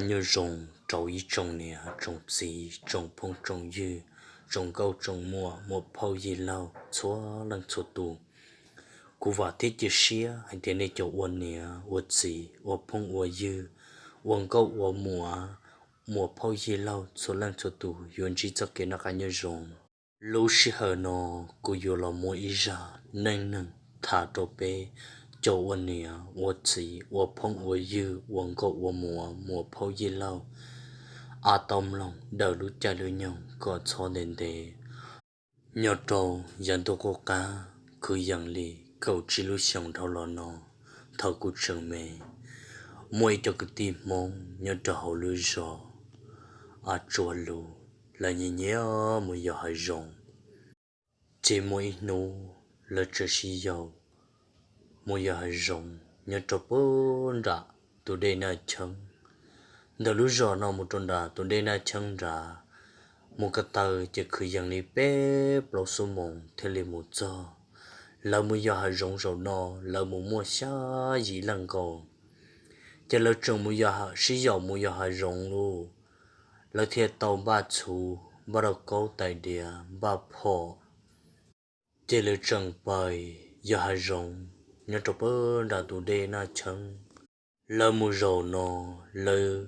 Nyob zoo rau ib tsoom niam tsoom txiv, tsoom phooj tsoom ywg, tsoom nkauj tsoom muam, muam phauj yij laug txhua leej txhua tus. Kuv vam thiab cia siab hais tias nej cov ua niam ua txiv, ua phooj ua ywg, ua nkauj ua muam, muam phauj yij laug txhua leej txhua tus yuav ntsib txoj kev noj qab nyob zoo. Lub sij hawm no kuv yuav los muaj ib zaj neej neeg tham rau peb cov ua niam ua txiv, ua phooj ua ywg, ua nkauj ua muam, muam phauj yij laug, a tau mloog daws lub caij lub nyoog kom txhob ntev ntev. Nyob rau yav ntuj qub qab, kwv yees li kaum tsib lub xyoos dhau los no, thaum kuv tseem me, muaj ib co kwv tij Hmoob nyob rau hauv lub zos A Tsua Lus, lawv nyiam nyiam mus yos hav zoov. Ces muaj ib hnub lawv txawm sib yaum mus yos hav zoov nyob rau puag nram tus dej Naj Cheeb. Ntawm lub zos no mus rau nram tus dej Naj Cheeb nrad, mus ko taw ces kwv yees li peb plaub xuab moos thiaj li mus txog. Lawv mus yos hav zoov zaum no lawv mus muaj xya yim leej nkaus. Ces lawv tseem mus yos, sib yaum mus yos hav zoov lauj, lawv thiaj tau npaj txhuv, npaj rau kaub tais diav, npaj phom. Ces lawv tseem pais yos hav zoov nyob rau puag nram tus dej Naj Cheeb. Lawv mus zaum no, lawv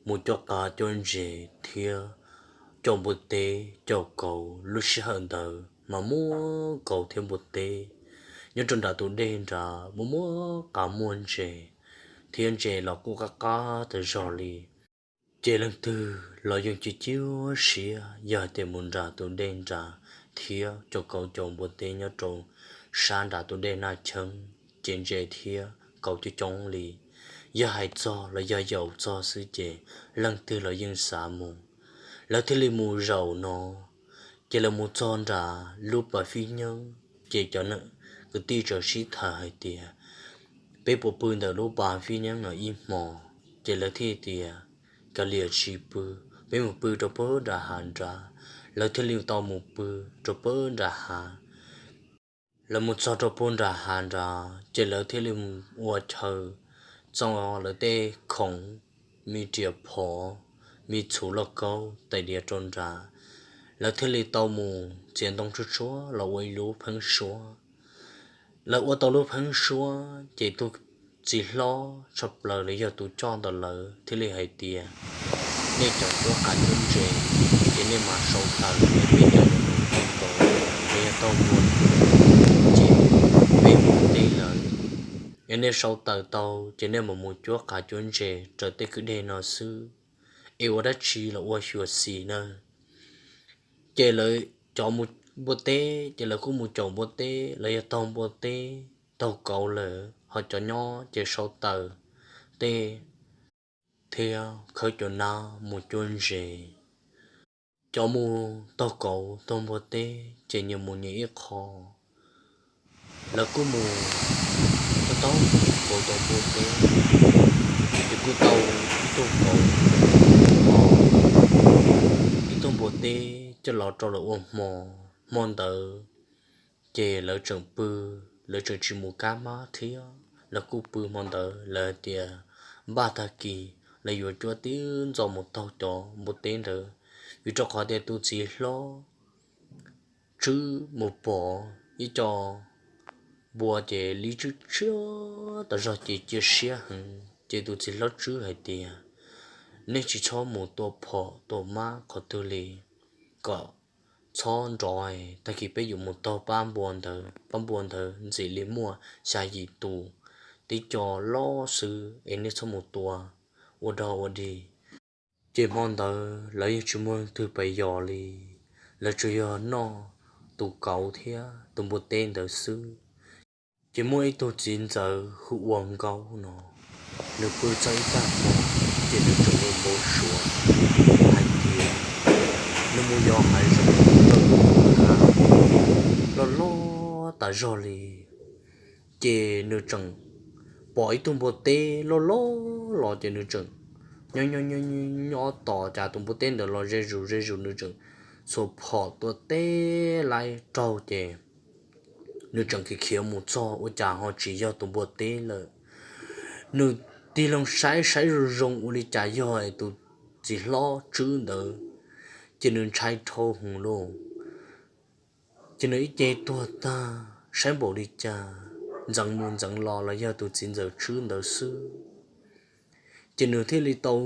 mus cuab qav cuab ntses thiab caum npua teb caum kauv. Lub sij hawm ntawd mas muaj kauv thiab npua teb nyob rau nram tus dej nrad, muaj muaj qav muaj ntses, thiab ntses los kuj qab qab tas zog li. Ces leej twg los yeej cia ciaj siab yog hais tias mus nram tus dej nrad thiab caum kauv caum npua teb nyob rau sab nram tus dej Naj Cheeb, ces ntses thiab kauv coob coob li. Yog hais txog los yog yaum txog xwb ces leej twg los yeej xav mus. Lawv thiaj li mus zaum no, ces lawv mus txog nram lub pas fib nyeeb, ces cov kwv tij txawm sib tham hais tias, peb puas pw ntawm lub pas fib nyeeb no ib hmos? Ces lawv thiaj tias, kav liam tsis pw, peb mus pw rau puag nram hav nrad. Lawv thiaj li tau mus pw rau puag nram hav. Lawv mus txog rau puag nram hav nrad ces lawv thiaj li mus ua chaw, txo lawv tej khoom, me riam phom, me txhuv lauj kaub tais diav rau nrad. Lawv thiaj li tau mus txiav ntoo tshuab tshuab los ua ib lub pheeb suab. Lawv ua tau lub pheeb suab ces tus txiv hlob tshaj plaws los yog tus coj ntawm lawv thiaj li hais tias, nej cov cuab qav cuab ntses, ces nej mam sau taws, peb cov yuav mus taug kauv los yog taug npua, ces peb mus teb lawm. Yog nej sau taws tau ces nej mam mus cuab qav cuab ntses raws tej kwj deg no xwb, es ua dab tsi los ua xyuam xim na. Ces lawv cov mus npua teb ces lawv kuj mus caum npua teb los yog taug npua teb taug kauv lawm, ho cov nyob ces sau taws tej thiab khawb cov nab mus cuab ntses. Cov mus taug kauv taug npua teb ces nyias mus nyias ib qho. Lawv kuj mus taug kauv taug npua teb, ces kuj tau ib tug kauv, ib tug npua teb coj los rau lawv ua hmo. Hmo ntawd ces lawv tseem pw, lawv tseem tsis mus kab mab thiab, lawv kuj pw hmo ntawd. Lawv hais tias npaj tag kis lawv yuav cuab tib ntxo mus taug cov npua teb ntawd, vim rau qhov tias tus txiv hlob Tswb mus pom ib co npua ces li tswb tshiab tas zog ces cia siab heev. Ces tus txiv hlob Tswb hais tias, nej tsis txhob mus tua phom tua mab qhov twg li, kom txhob nrov, tag kis peb yuav mus taug pab npua ntawd, pab npua ntawd ntxim li muaj xya yim tus, tib co loj xwb es nej txhob mus tua ua dog ua dig. Ces hmo ntawd lawv yeej tsis muaj leej twg pais yos li, lawv tsuas yog noj tus kauv thiab tus npua teb ntawd xwb. Ces muaj ib tug txiv ntxawm hu ua Nkaub no, nws pw txog ib tag hmo, ces nws tseem ua npau suav hais tias nws mus yos hav zoov rau ib tug hav loj loj tas zog li. Ces nws tseem pom ib tug npua teb loj loj los, ces nws tseem nyob nyob nyob tos cas tus npua teb ntawd los ze zus ze zus, nws tseem txhua phom tua teb laib raug, ces nws tseem khiav khiav mus txog ua cas ho tsis yog tus npua teb lawm. Nws tig loo saib saib zoo zoo ua li cas yog tus txiv hlob tswb ntawd, ces nws ntshai dhau hwv lauj. Ces nws ib ce tuag tag saib npaum li cas, ntxeev mus ntxeev los los yog tus txiv ntxawm tswb ntawd xwb. Ces nws thiaj li tau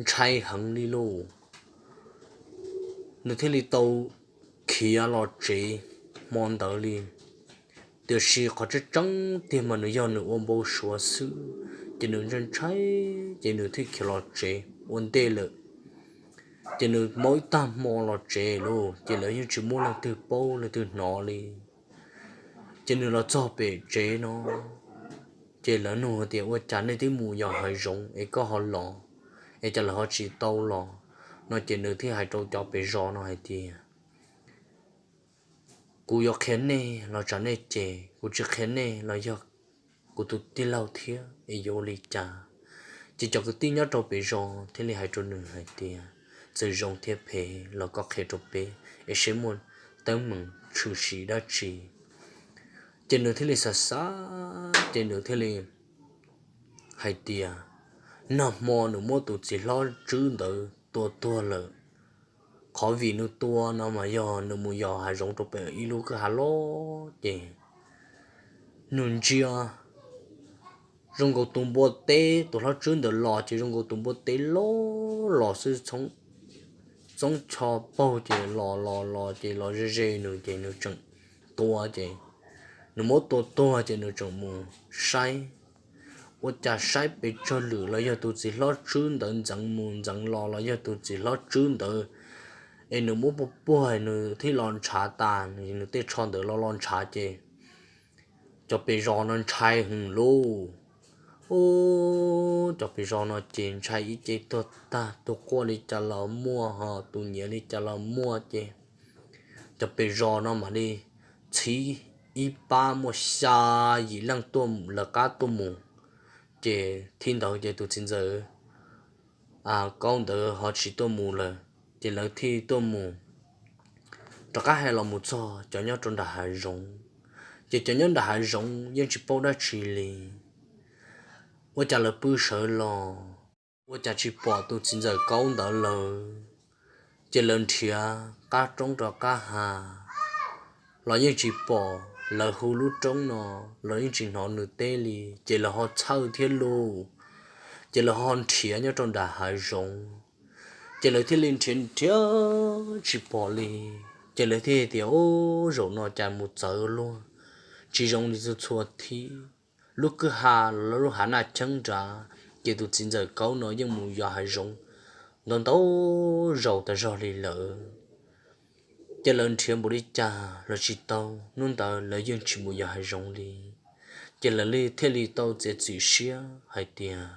ntshai heev li lauj. Nws thiaj li tau khiav los tsev hmo ntawd li. Tiam sis qhov tseeb tseeb tiag mas nws yog nws ua npau suav xwb, ces nws ntshai ntshai, ces nws thiaj khiav los tsev ua ntej lawm. Ces nws maub ib tag hmo los tsev lauj, ces lawv yeej tsis muaj leej twg paub leej twg hnov li. Ces nws los txog pem tsev no, ces lawv nug tias, ua cas nej twb mus yos hav zoov es koj ho los, es cas lawv ho tsis tau los no? Ces nws thiaj hais rau cov pem zos no hais tias, kuv yuav qhia nej los tsam nej cem, kuv tsis qhia nej los yog kuv tus tij laug thiab es yuav ua li cas? Ces cov kwv tij nyob rau pem zos thiaj li hais rau nws hais tias, txawm zoo thiab phem los koj qhia rau peb es seb muaj teeb meem tshwm sim dab tsi. Ces nws thiaj li xav xav, ces nws thiaj li hais tias, nag hmo nws muab tus txiv hlob tswb ntawd tua tuag lawm. Qhov vim nws tua no mas yog nws mus yos hav zoov rau pem ib lub kwj ha loj, ces nws ntsia zoo nkaus tus npua teb, tus hlob tswb ntawd los ces zoo nkaus tus npua teb loj los xwb, txob txhos paug ces los los los ces los ze ze nws ces nws tseem tua ces nws muab tua tuag ces nws tseem mus saib, ua cas saib pes tsawg lwm los yog tus txiv hlob tswb ntawd, ntxeev mus ntxeev los los yog tus txiv hlob tswb ntawd. Es nws muab puag puag nws thiaj los ntshav tas, nws tej tsho ntawd los los ntshav ces cov pem zos no ntshai hwv lauj. Ub, cov pem zos no ces ntshai ib ce tuag tag, tus quaj li cas los muaj ho tus nyiav li cas los muaj ces cov pem zos no mam li txhib ib pab muaj xya yim leej tuaj lawv qab tuaj mus. Ces thib ntawd ces tus txiv ntxawm Kaub ntawd ho tsis tuaj mus lawm, ces lawv thiaj tuaj mus rov qab hais los mus txog cov nyob rau nram hav zoov. Ces cov nyob nram hav zoov yeej tsis paub dab tsi li, ua cas lawv pw sawv los ua cas tsis pom tus txiv ntxawm Kaub ntawd lawm. Ces lawv nrhiav qab roob rov qab hav los yeej tsis pom, lawv hu lub roob no los yeej tsis hnov nws teb li, ces lawv ho txhawj thiab lauj. Ces lawv ho nrhiav nyob rau nram hav zoov, ces lawv thiaj li nrhiav nrhiav tsis pom li. Ces lawv thiaj tias, ub, zaum no cas mus txawv luag, tsis zoo li txhua txhua thib. Lub kwj ha los lub hav naj cheeb nrad, ces tus txiv ntxawm Kaub no yeej mus yos hav zoov ntau ntau zaus tas zog li lawm. Ces lawv nrhiav npaum li cas los tsis tau, hnub ntawd lawv yeej tsis mus yos hav zoov li. Ces lawv thiaj li tau txiav txim siab hais tias,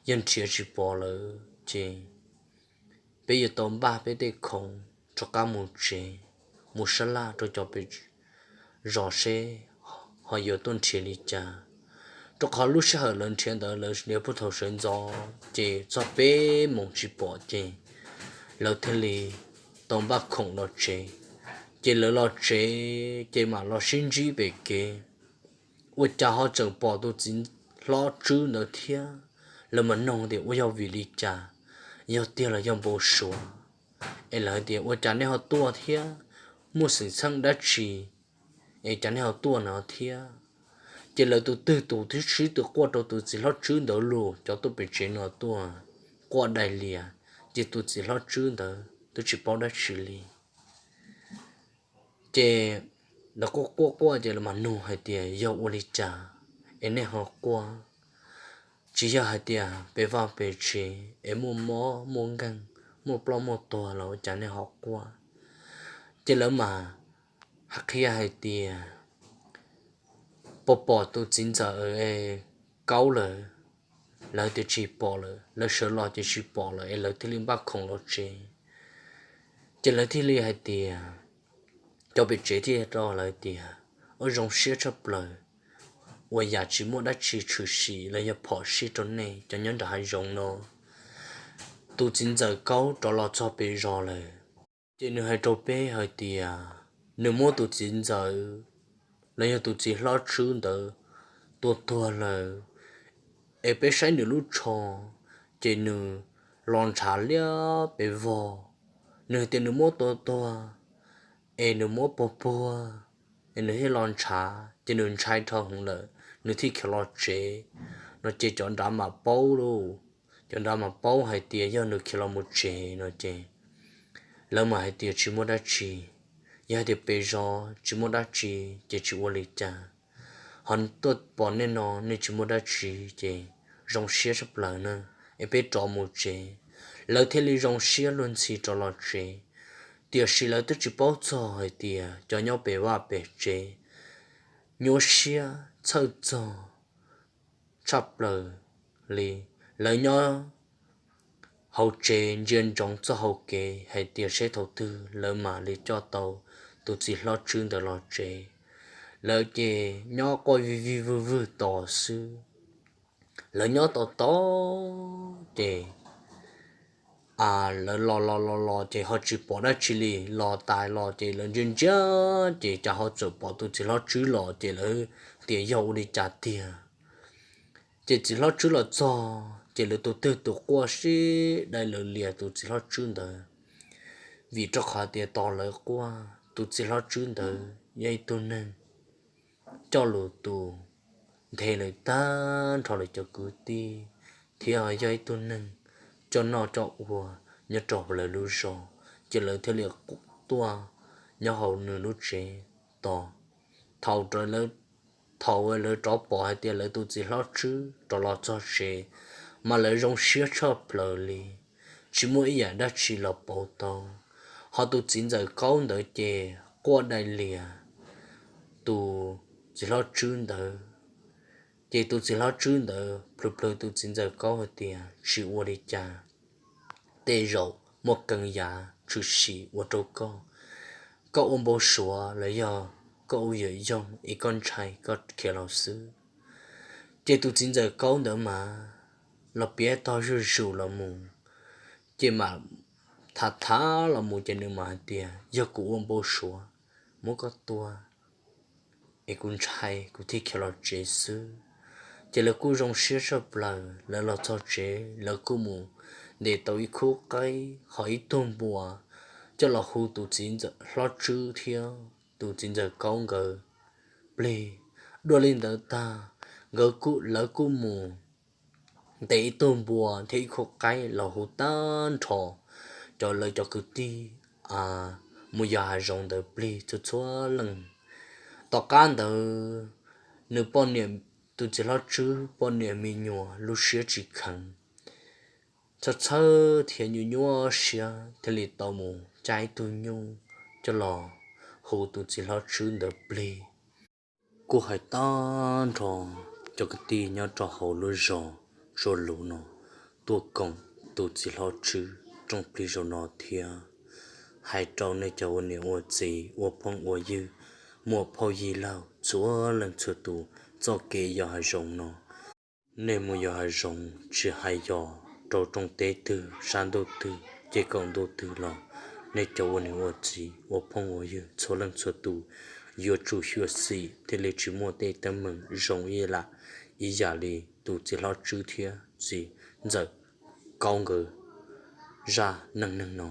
yog nrhiav tsis pom lawm ces peb yuav tau npaj peb tej khoom rov qab mus tsev, mus sab laj rau cov pem zos seb ho yuav tuaj nrhiav li cas. Rau qhov lub sij hawm lawv nrhiav ntawd lawv nrhiav puag thaum sawv ntxov ces txog peb moos tsis pom ces lawv thiaj li tau npaj khoom los tsev. Ces lawv los tsev ces mam los sib ntsib pem kev, ua cas ho tseem pom tus txiv hlob tswb ntawd thiab. Lawv mam nug tias ua yog vim li cas, yog tiag los yog npau suav. Es lawv tias ua cas nej ho tuaj thiab, muaj xwm txheej dab tsi es cas nej ho tuaj no thiab. Ces lawv tus twg tus twb sib tw quaj rau tus txiv hlob tswb ntawd los, cov tuaj pem tsev no tuaj quaj dai lias, ces tus txiv hlob tswb ntawd twb tsis paub dab tsi li. Ces lawv quaj quaj quaj ces lawv mam nug hais tias yog ua li cas es nej ho quaj, tsis yog hais tias pem vaj pem tsev es muaj mob muaj nkeeg, muaj ploj muaj tuag los ua cas nej ho quaj. Ces lawv mam hais qhia hais tias pom pom tus txiv ntxawm Kaub lawm, lawv tias tsis pom lawm, lawv sawv los ces tsis pom lawm es lawv thiaj li npaj khoom los tsev. Ces lawv thiaj li hais tias, cov pem tsev thiaj rau lawv tias, ua zoo siab tshaj plaws uas yam tsis muaj dab tsi tshwm sim los yog phom sij rau nej cov nyob nram hav zoov no. Tus txiv ntxawm Kaub rov los txog pem zos lawm, ces nws hais rau peb hais tias nws muab tus txiv ntxawm los yog tus txiv hlob tswb ntawd tua tuag lawm. Es peb saib nws lub tsho, ces nws los ntshav liab pes vog. Nws hais tias nws muab tua tuag, es nws muab puag puag, es nws thiaj los ntshav, ces nws ntshai dhau hwv lawm, nws thiaj khiav los tsev no. Ces cov nrad mam paub lauj, cov nrad mam paub hais tias yog nws khiav los mus tsev no ces lawv mam hais tias tsis muaj dab tsi. Yog hais tias pem zos tsis muaj dab tsi ces tsis ua li cas, ho tuaj pom nej no nej tsis muaj dab tsi ces zoo siab tshaj plaws na, es peb rov mus tsev. Lawv thiaj li zoo siab luag ntxhi rov los tsev. Tiam sis lawv twb tsis paub txog hais tias cov nyob pem vaj pem tsev nyuaj siab txhawj txog tshaj plaws li. Lawv nyob hauv tsev ntsia ntsoov txoj hau kev hais tias seb thaum twg lawv mam li coj tau tus txiv hlob Tswb ntawd los tsev. Lawv ces nyob quaj vij vij vwg vwg tos xwb. Lawv nyob tos tos ces lawv los los los los ces ho tsis pom dab tsi li, los tas los ces lawv ntsia ntsia ces cas ho txawm pom tus txiv hlob Tswb los ces lawv tias yog ua li cas tiag. Ces txiv hlob Tswb los txog ces lawv tus twg tus quaj sib dai lawv lias tus txiv hlob Tswb ntawd, vim rau qhov tias tos lawv quaj tus txiv hlob Tswb ntawd yog ib tug neeg coj lus tus nthe lawv tag nrho lawv cov kwv tij, thiab yog ib tug neeg coj noj coj ua nyob rau hauv lawv lub zos, ces lawv thiaj li tuaj nyob hauv nws lub tsev tos. Thaum, thaum lawv rov pom hais tias lawv tus txiv hlob Tswb rov los txog tsev, mas lawv zoo siab tshaj plaws li, tsis muaj ib yam dab tsi los pauv tau. Ho tus txiv ntxawm Kaub ntawd ces quaj dai lias tus txiv hlob Tswb ntawd. Ces tus txiv hlob Tswb ntawd plhws plhws tus txiv ntxawm Kaub hais tias tsis ua li cas, tej zaum muaj keeb yav tshwm sim ua rau koj, koj ua npau suav los yog koj ua yawm yoog es koj ntshai koj khiav los xwb. Ces tus txiv ntxawm Kaub ntawd mas los piav tog zuj zus los mus, ces mam tham tham los mus ces nws mam hais tias yog kuv ua npau suav muab koj tua, es kuv ntshai kuv thiaj khiav los tsev xwb. Ces lawv kuj zoo siab tshaj plaws, lawv los txog tsev lawv kuj mus ntes tau ib khub qaib ho ib tug npua coj los hu tus txiv ntxawm hlob Tswb thiab tus txiv ntxawm Kaub nkawd plig. Dua li ntawd tag, nkawd, lawv kuj mus ntes ib tug npua thiab ib khub qaib los hu tag nrho cov, lawv cov kwv tij mus yos hav zoov ntawd plig txhua txhua leej. Tom qab ntawd nws poj niam, tus txiv hlob Tswb poj niam me nyuam lub siab tsis kheev, txhawj txhawj thiab nyuaj nyuaj siab thiaj li tau mus cab ib tug nyuj coj los hu tus txiv hlob Tswb ntawd plig. Kuj hais tag nrho cov kwv tij nyob rau hauv lub zos Tsua Luv no tuaj koom tus txiv hlob Tswb rooj plig zaum no thiab. Hais rau nej cov ua niam ua txiv ua phooj ua ywg, muam phauj yij laug txhua leej txhua tus, txoj kev yos hav zoov no nej mus yos hav zoov tsis hais yos rau rooj teb twg sab ntuj twg ces kaum ntuj twg los, nej cov ua niam ua txiv ua phooj ua ywg txhua leej txhua tus yuav tsum xyuam xim thiaj li tsis muaj tej teeb meem zoo ib yam li tus txiv hlob Tswb thiab txiv ntxawm Kaub nkawd zaj neej neeg no.